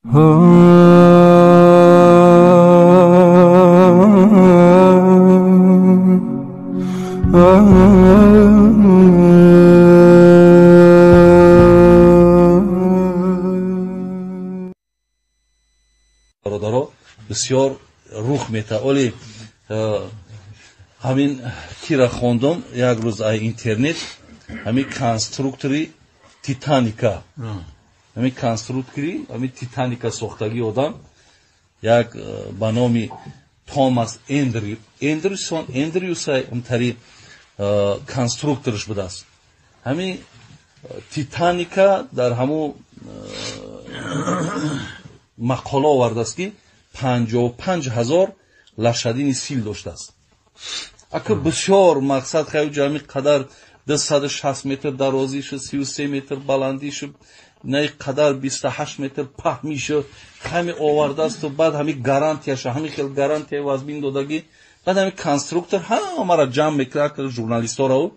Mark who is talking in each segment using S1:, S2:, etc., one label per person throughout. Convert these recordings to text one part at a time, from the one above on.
S1: Бародаро, бисёр рух мета. Оли ҳамин кира хондум як рӯз ай интернет, ҳамин конструктори Титаника, ҳамин конструктори ҳамин Титаника сохтагӣ одам як ба номи Томас Эндрюсон, Эндрюсай ҳамтари конструкторш будааст. Ҳамин Титаника дар ҳамун мақола овардааст, ки 55 000 лошадиный сил доштааст. Ака, бисёр мақсад хаю ҷами қадар 260 метр дарозишу, 33 метр баландишу, на қадар 28 метр паҳмишу ҳами овардаасту. Баъд ҳами гарантияша, ҳами хел гарантия вазбин додагӣ. Баъд ҳами конструктор ҳамаро ҷамъ мекунад, журналистҳоро,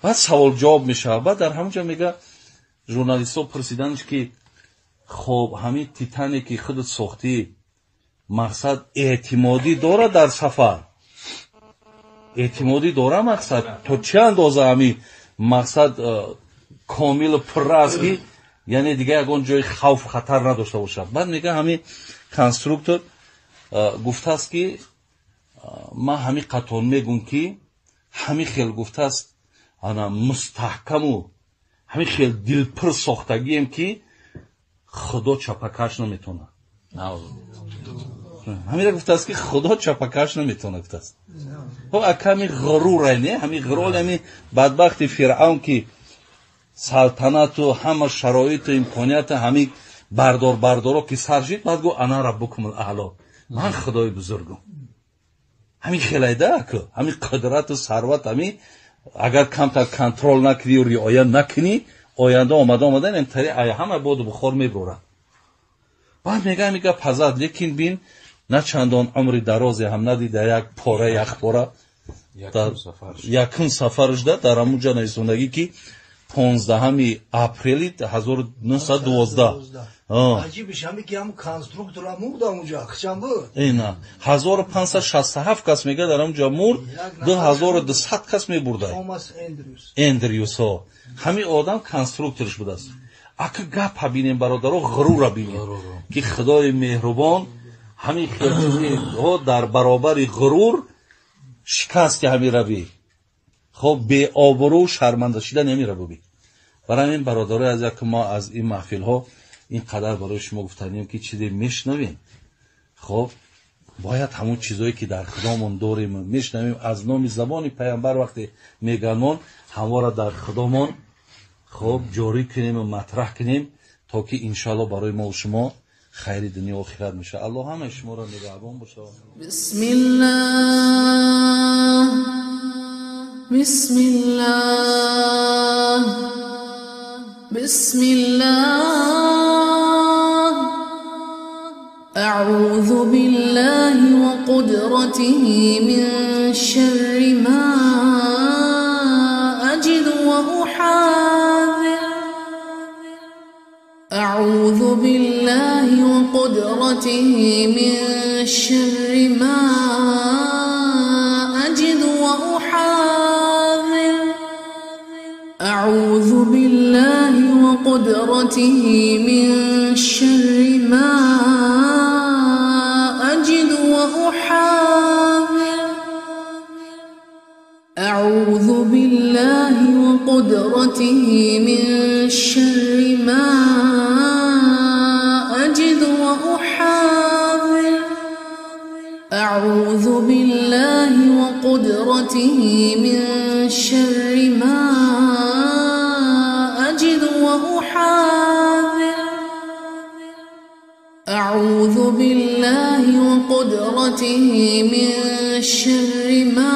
S1: баъд савол ҷавоб мешавад. Баъд дар ҳамон ҷо мега, журналистҳо пурсиданш, ки хоб, ҳамин Титаники худат сохтӣ, мақсад эътимодӣ дорад, дар сафар эътимодӣ дора, мақсад то чӣ андоза ҳами мақсад комилу пурра аст, ки яъне дига ягон ҷои хавф хатар надошта бошад? Баъд мега, ҳамин конструктор гуфтааст, ки ман ҳамин қатор мегум, ки ҳамин хел гуфтааст, ана мустаҳкаму ҳамин хел дилпур сохтагием, ки Худо чапакаш наметавонад. Ҳамира гуфтааст, ки Худо чапакаш наметавонад, гуфтааст. Хоб, ака, ҳамин ғуруре, не, ҳамин ғурур, ҳамин бадбахти Фиръавн, ки салтанату ҳама шароиту имконияту ҳамин бардор бардоро ки сар шид, баъд гу: "Ана раббукумул аъло, ман худои бузургум". Ҳамин хелайда, аку, ҳамин қудрату сарват, ҳамин агар камтар контрол накунӣ, риоя накунӣ, оянда омада омада тари ҳама боду бухор мебурад. Баъд мега, ҳамин гап ҳазад, лекин бин, на чандон умри дарозе ҳам надида, як пора, як пора якум сафарашда дар ҳамун ҷа нависондагӣ, ки 15 апрели 1912.
S2: Аҷибиш ҳами ки ҳам конструктора мурд ҳамунҷа, хичам буд.
S1: Ина 1567 кас, мега, дар ҳамунҷа мурд, 2200 кас мебурда.
S2: Томас Эндрюс.
S1: Эндрюсҳо, ҳамин одам конструкторш будааст. Ака, гапа бинем, бародаро, ғурура бинем, ки Худои меҳрубон ҳамин хелчизҳо дар баробари ғурур шикасти ҳамин раби, хоб, беобрӯ шарманда шидан ҳамин рабуби. Барои ҳамин, бародарои аз як, мо аз ин маҳфилҳо ин қадар барои шумо гуфтанем, ки чизе мешунавем, хоб, бояд ҳамон чизое ки дар худомон дорем, мешунавем аз номи забони паямбар, вақте меганмон, ҳамвора дар худомон, хоб, ҷорӣ кунем ва матраҳ кунем, то ки иншоалло барои мо шумо хайри дунё охират мешавад. Аллоҳ ҳамаи шуморо нигаҳбон бошад.
S3: Бисмиллаҳ, бисмиллаҳ, бисмиллаҳ. أعوذ بالله وقدرته من شر ما أجد وأحاذر. أعوذ بالله وقدرته من شر ما أجد وأحاذر. أعوذ بالله وقدرته من شر ما أجد وأحاذر. أعوذ بالله وقدرته من شر ما أجد وأحاذر. أعوذ بالله وقدرته من شر ما أجد وأحاذر. أعوذ بالله وقدرته من شر ما